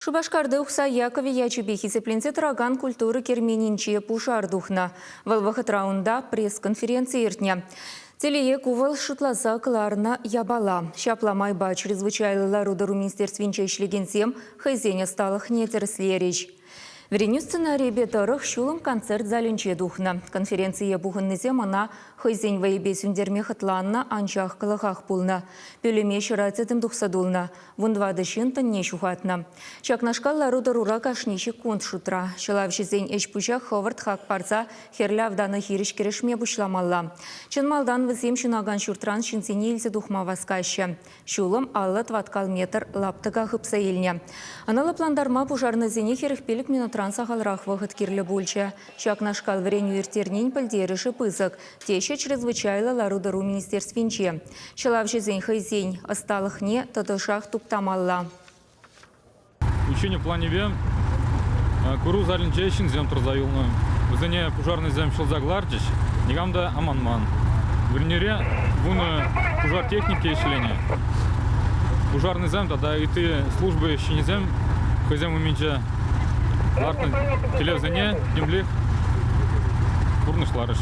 Шупашкарти Ухсай Яковӗ ячӗпе хисепленсе тӑракан культура керменӗнче пушар тухнӑ. Вӑл вӑхӑтра унта пресс-конференци иртнӗ. Телее ку вӑл шутласа кӑларнӑ япала. Ҫапла майпа чрезвычайлӑ лару-тӑру министерствинче ӗҫлекенсем хӑйсен ӑсталӑхне тӗрӗслерӗҫ. Вӗренӳ сценарийӗпе тӑрӑх ҫулӑм концерт залӗнче тухнӑ. Конференцие пухӑннисем ӑна хӑйсен вӑйӗпе сӳнтерме хӑтланнӑ, анчах кӑлӑхах пулнӑ. Пӳлӗме ҫӑра тӗтӗм тухса тулнӑ. 14 ҫын тӑнне ҫухатнӑ. Ҫакнашкал лару-тӑрура кашни ҫеккунт шутра. Ҫӑлавҫӑсен ӗҫ-пуҫа хӑвӑрт хак парса хӗрлӗ автана хирӗҫ кӗрешме пуҫламалла. Чӑн малтан вӗсем ҫунакан ҫуртран ҫынсене илсе тухма васкаҫҫӗ. Ҫулӑм 50 тӑваткал метр лаптӑка хыпса илнӗ. Ӑна лӑплантарма пушарнӑйсене 45 минутран сахалрах вӑхӑт кирлӗ пулчӗ. Ҫакнашкал вӗренӳ ирттернин пӗлтерӗшӗ пысӑк, теҫҫӗ чрезвычайлӑ лару-тӑру министерствинче. Ҫӑлавҫӑсен хӑйсен ӑсталӑхне тӑтӑшах туптамалла. Учени планӗпе куру залӗнче ҫынсем тӑрса юлнӑ. Вӗсене пушарнӑйсем ҫӑлса кӑларчӗҫ, никам та аманман. Вӗренӳре вунӑ пушар техники ӗҫленӗ. Пушарнӑйсем тата ытти служба ӗҫченӗсем хӑйсем умӗнче лартнӑ тӗллевсене темлех пурнӑҫларӗҫ.